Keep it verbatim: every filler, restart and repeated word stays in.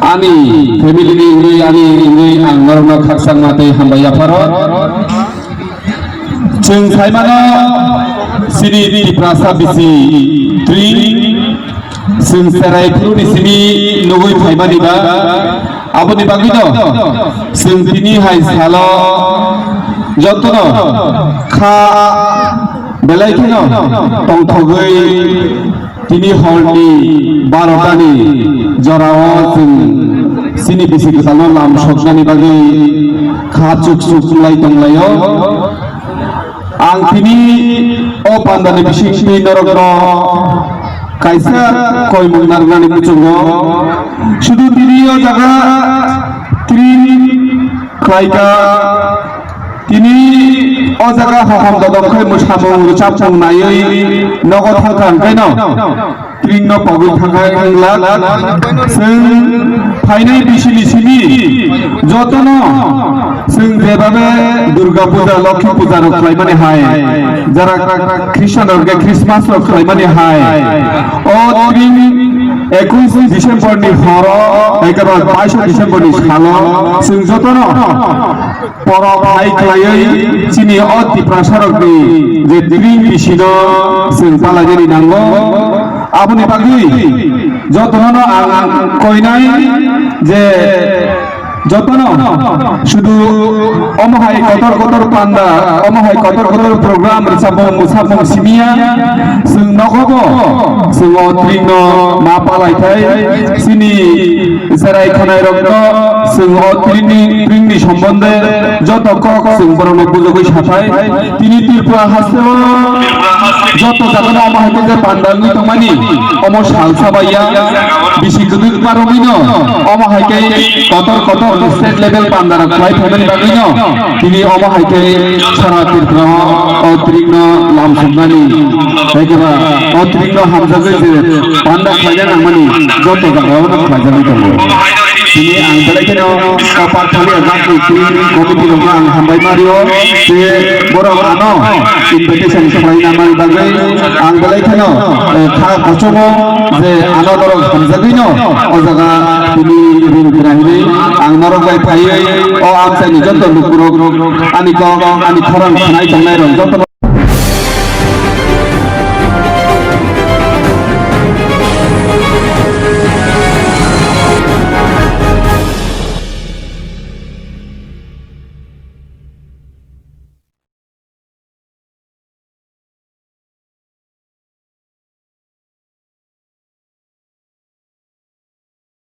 Ani family ni wngwi, ani wngwi ang norokno khakchangma tei hambai yapharo. Chwng saimano chini Tiprasa bisi tring, chwng cherai phuruni simi nugwi phaimani ba, aboni bagwino chwng tini hai salo jotono kha belai kheno tongthogwi tini horni barotani jorao chwng chini bisi kwtalno lam soknani bagwi kha chuk chuk lai tonglaio. Ang tini o pandani bisingtwi norokno kaisa koimung narwknani muchungo. Sudu tini o jaga tini khlaika. Tini o jaga hohom dodom khai mwsamung rwchapmung naiwi nogo thangkha, hwnkhaino tringno pogwi thangkha hinglak. Chwng phainai bisini simi jotono chwng jebabe Durga Puja, Lokhi Puja rok khlaimani hai, jara Christian rok khe Christmas rok khlaimani hai, o tring ekush December ni horo, ekaba bais December ni salo chwng jotono borok hai khlaiwi chini o Tiprasarokni je tring bisino chwng palainani nango. Aboni bagwi jotono ang koinai je jotono sudu omo hai kotor kotor panda, omo hai kotor kotor program rwchapmung mwsapmung simiya, chwng nogobo chwng o tringno ma palaithai, chini Cherai khwnairokno chwng o tringni, tringni sombonde joto kok chwng borokno bujogwi sathai. Tini Tripura hasteo joto jagano omo hai khe je panda wngwi tongmani, omo sal sabaiya, bisi kwdwkma romwino omo hai khe kotor kotor state level pandarok khlai phaimani bagwino tini omo hai khe sara Tripura o tringno lam soknani, hai khe ba o tringno hamjagwi je panda khlaina nangmani joto jagao no khlaijagwi tongo. Tini ang belai kheno kapar thani ajak ni tini committee rokno ang hambai ma rio. Je borok ano invitation khlaina man bagwi ang belai kheno, eh, kha kochongo je ano borok hamjagwi no o jaga tini ring kra hinwi ang norok bai phaiwi o amchaini joto lukurok ani kok ani khorang khnai tongnai rok joto